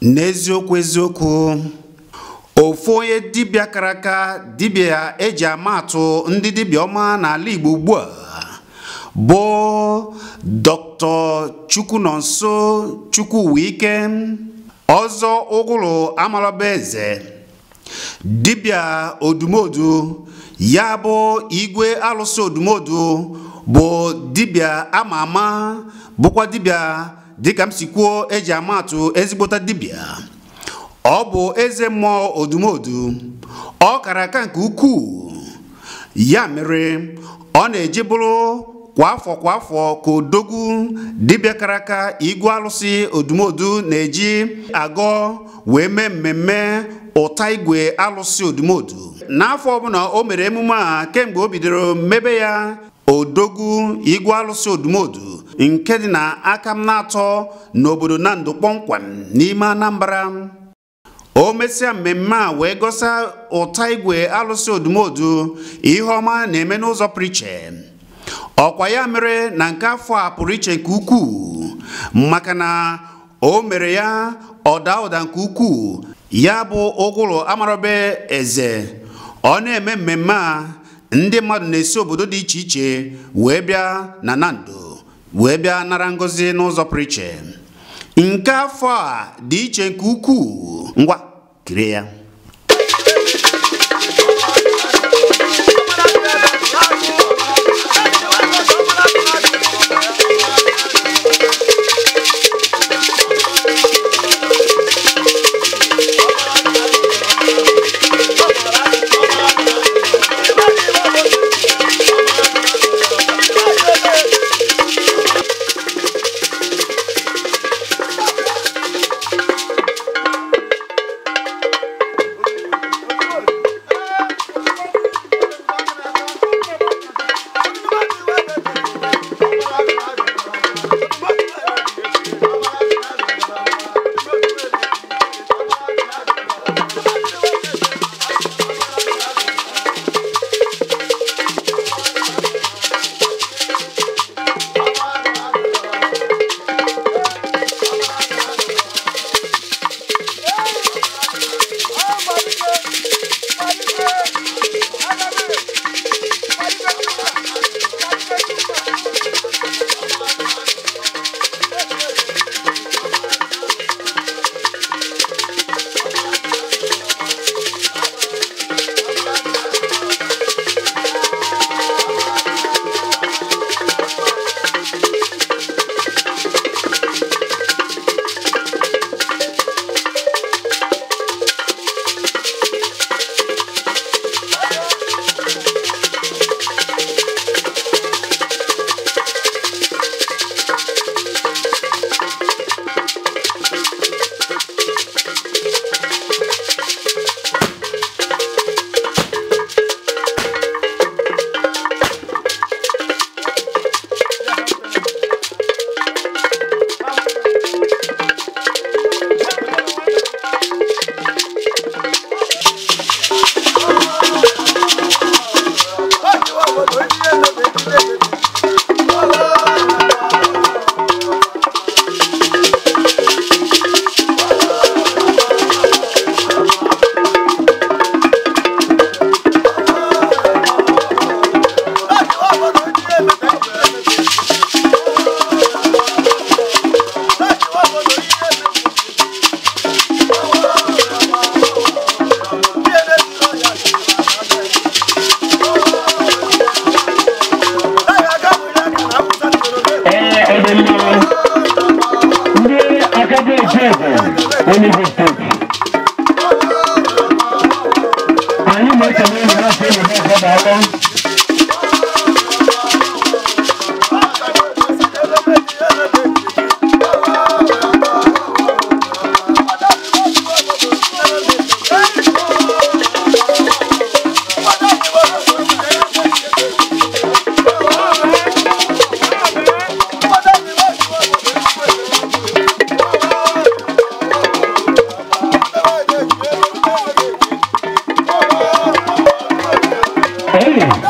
N'eziokwu eziokwu, ofu onye dibịa kara aka, dibịa eji ama atụ ndị dibịa ọma n'ala Igbo ugbu a bụ Dr. Chukwunonso Chukwuwike Ọzọ Ụgụrụ Amalọba Eze, dibịa odumodu. Ya bụ igwe alụsị odumodu bụ dibịa ama ama, bụkwa dibịa dịka m si kwuo eji ama atụ ezigbota dibịa. Ọ bụ eze mmụọ odumodu, ọ kara aka nke ukwuu. Ya mere ọ na-eji bụrụ kwa afọ kwa afọ ka odogwu dibịa kara aka igwe alụsị odumodu na-eji agọ wee mee mmemme ụta igwe alụsị odumodu. N'afọ ọbụla o mere emume a kemgbe o bidoro mmebe ya, odogwu igwe alụsị odumodu nke dị na aka m na-atọ n'obodo Nando kpọmkwem n'ime Anambra. O mesịa mmemme a wee gosa ụta igwe alụsị odumodu ihe ọma na-eme n'ụzọ pụrụ iche. Ọkwa ya mere na nke afọ a pụrụ iche nke ukwuu, maka na o mere ya ọda ụda nke ukwuu. Ya bụ Ụgụrụ Amarọba Eze, ọ na-eme mmemme a, ndị mmadụ na-esi obodo dị iche iche wee bịa na Nando wee bịa nara ngọzi n'ụzọ pụrụ iche. Nke afọ a dị iche nke ukwuu. Ngwa kirie ya. Hey!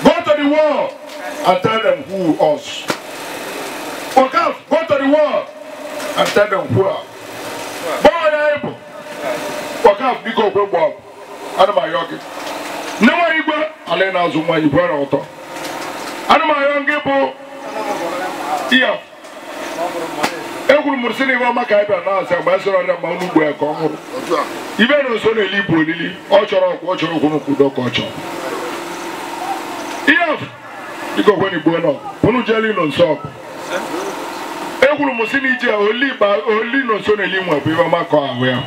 Go to the world and tell them who us. Go to the world and tell them who are. Ana m ayọ gị. Nne nwaanyị igwe ala na-azụ nwaanyị kwere ụtọ. Ana m ayọ gị bụ iya. Ekwuru m sị na ibe ọma ka anyị bịara na-asị mgbe a sịrị ọrịa ma ọnụ ugbo ya ka ọ nwụrụ. Ibe na nso na-eli bụ olili, ọ chọrọ ọgwụ, ọ chọrọ okwu n'udo ka ọ chọrọ. Ihe dịka okwe igbo nọ, unu jeli nọ nso ọgụ. Ekwuru m sị na ije oli nọ nso na-eli nwe bụ ibe ọma ka ahụ ya.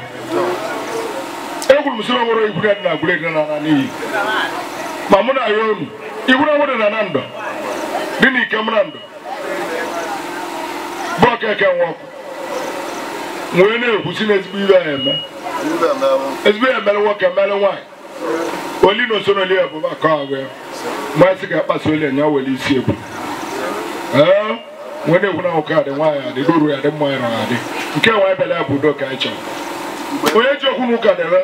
Ekwuru m sị na nwere ikwuru ya dị na agwụrụ dị na n'iyi. Ma mụ na ya onu, ikwuru ọnwụ dị na na ndụ, dị na ike m na ndụ. Bụ okeke nwe ọkụ. Nwee na-ekwu si na ezigbo ibe ya eme. Ezigbo ya emere nwoke mere nwaanyị. Oli na nso na-eli bụ maka ahụ ya. Mmasị ga-akpaso oli anya were isi egwu. Ee, nwee na-ekwu na nwoke adị nwaanyị adị, doru ya adị mma ya adị. Nke nwaanyị bịara ya bụ udo ka anyị chọrọ. Onye ji okwu n'ụka debe,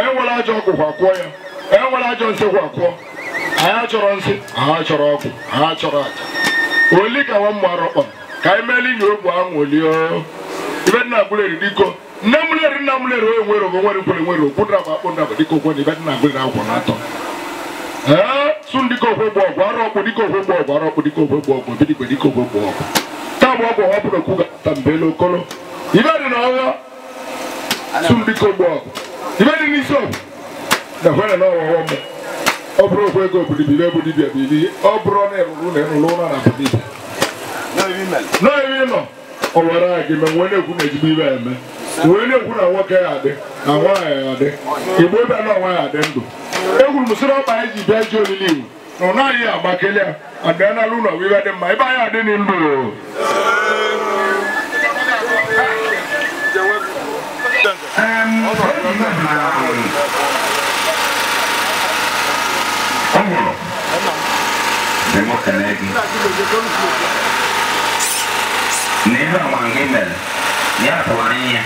onye nwere ajọ ọgwụ kwa kwụọ ya, onye nwere ajọ nsị kwa kwụọ. Anyị achọrọ nsị, anyị achọrọ ọgwụ, anyị achọrọ aja. Oli ka nwa mmụ arọkpọ, ka anyị meeli nye ogbu ahụ oli o. Ibe nna agwụleri diko, nne m leri nna m leri onye nwere ogo nwere nkwere nwere okwu ndaba akpụ ndaba dịka okwe na ibe nna agwụleri akwụkwọ na-atọ. Ee, sun dịka okwe gbu ọgwụ, arụ ọkpụ dịka okwe gbu ọgwụ, arụ ọkpụ dịka okwe gbu ọgwụ, obidigwe dịka okwe gbu ọgwụ. Taa bụ ọgwụ họpụrụ okwu ga-ata mbelu okolo. Ibe dị na ọghọ, sun dịka ogbu ọgwụ. Ibe dị n'isi ọgwụ, na hwere na ọghọghọ mmụ. Ọ bụrụ okwu ego bụ dibịa, bụ dibịa bụ ibi, ọ bụrụ na ịrụrụ na ịrụrụ ụlọ na bụ dibịa. N'ebe ị nọ, ọ were gị mee nwee na-ekwu na ezigbo ibe eme. Nwee na-ekwu na nwoke ya adị, na nwaanyị ya adị, igbo ebe na nwaanyị adị ndụ. Ekwuru m sịrị ọkpa anyị ji bịa ji olili iwu na ọ naghị agbakeli ya adịa n'ala ụlọ bụ ibe dị mma ebe anyị adị ndụ. N'ihe ọnwa gị mere, ya tụrụ anya.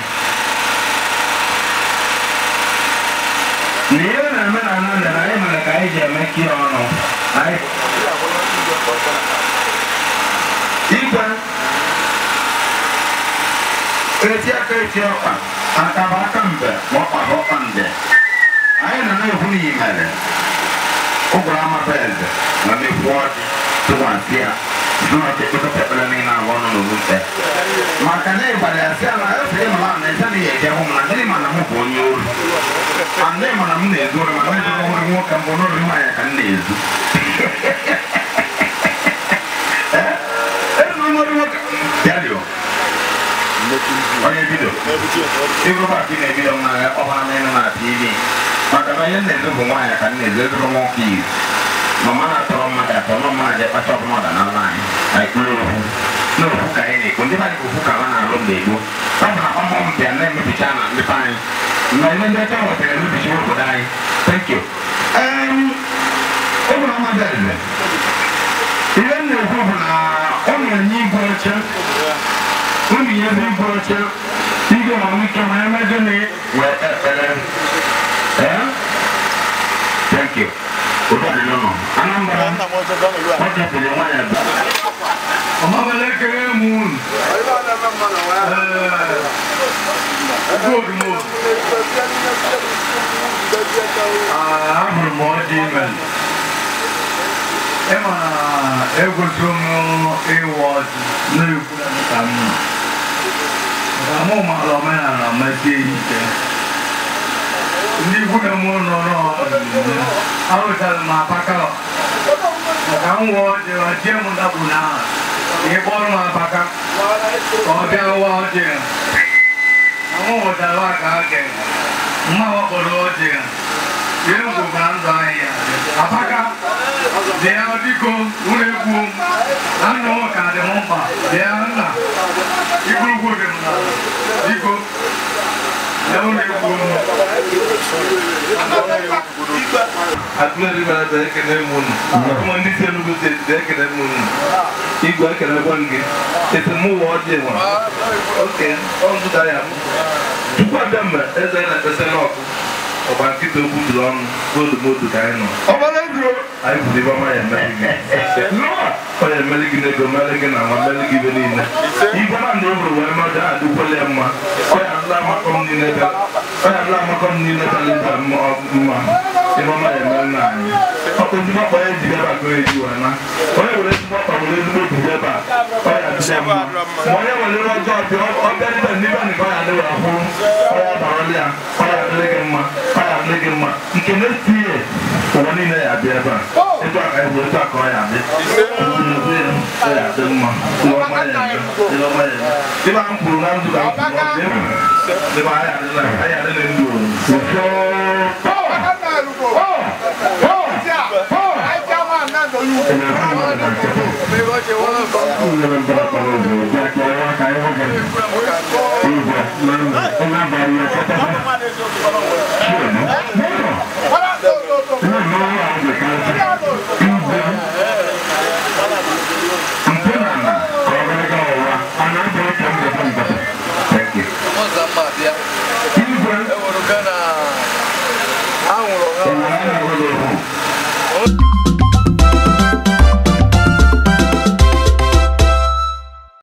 N'ihe na-eme na Anambra, anyị mere ka anyị ji eme ka ihe ọnụ. Igwe eti aka eti ọkpa, aka bụ aka mbe, ma ọkpa bụ ọkpa mbe. Anyị nọ na-ekwu na imere. Ụgwọrọ amata eze na mmekwu ọjị tụkwasị ya. Maka na ịgbara ya sị ala ese ịmara na ese na eje hụ m na ndị mana m bụ onye oru. Ndị mana m na-ezu ori mana ndị ọhụrụ nwoke mbụ n'ori nwaanyị ka m na-ezu. Ezu n'ori nwoke bịarịọ. Onye bido. Ịgụba ka ị na-ebido m na ọbara na ịnụ na TV. Maka na onye na-ezu bụ nwaanyị ka m na-ezu ezuru nwoke izu. Mama na-atọrọ mmadụ atọ nọ mmadụ ekpacha ọbụla ọda na nwaanyị na ikpuru okwu n'okwu ka anyị na-ekwu ndị mmadụ okwu ka ha na-alụ mgbe gboo ọ bụ na ọmụ mbịa na-emebicha na ndị be anyị na ihe ndị ọcha nwetara emebichi obodo anyị. Thank you. Ụlọ ọma bịarịrị ihe m na-ekwu bụ na ọ na-enye igwe oche unu nyezi igwe oche igwe ma ike ma eme gịnị wee ekpere. Thank you. Ahụrụ m ọjị ime ịma egwusi m ịwa ọjị na-ekwu ka m nọ maka mụ mara omenala mesie ike. Ndị ikwu na mụ nọ n'ọdịnihu arụchara m apaka maka nwa ọjị ọjị m dapụ na ịkpọrọ m apaka ka ọ bịa wa ọjị na mụ nwetara aka aka mma wakpọrọ ọjị ihe m kwuru na ndụ anyị ya apaka bịa biko ụlọ egwu na ndụ m ka dị m mkpa bịa nna ikwurukwu dị m n'ala biko. Tupu abịa mgbe eze na-ekpesa n'ọkụ ọgba nkịta okwu dụrụ ọnụ n'odumodu ka anyị nọ. Anyị kwuru ibe ọma ya emere gị. Ọ ya emere gị n'ego, mere gị na nwa, mere gị ibe niile. Igwe na ndị ụbụrụ wee mmadụ a adịkwala ya mma. Ọ ya nla amakọ m niile bịa. Onye abụla amakọ m niile chara ibe mma ebe ọma ya eme nna anyị. Ezigbo ọkpa ya eji ebe a ka eji wee na. Onye were ezigbo ọkpa were ezigbo obi ebe a, ọ ya adị ya mma. Ma onye were ọjọọ bịa ọ bịa n'ibe n'ibe nke ọ ya adịghị ahụ, ọ ya abarọla ya, ọ ya adịrị gị mma, ọ ya adịrị gị mma. Nke next year, ụwa niile ya abịa ebe a. Etu a ka anyị etu a ka ọ ya adị. Ọ ya adị mma. Ihe ọma ya eme, ihe ọma ya eme. Ibe a m kwuru na ndụ ka m kwuru, ọ dị egwu. Ibe anyị adịla, anyị adịla ndụ.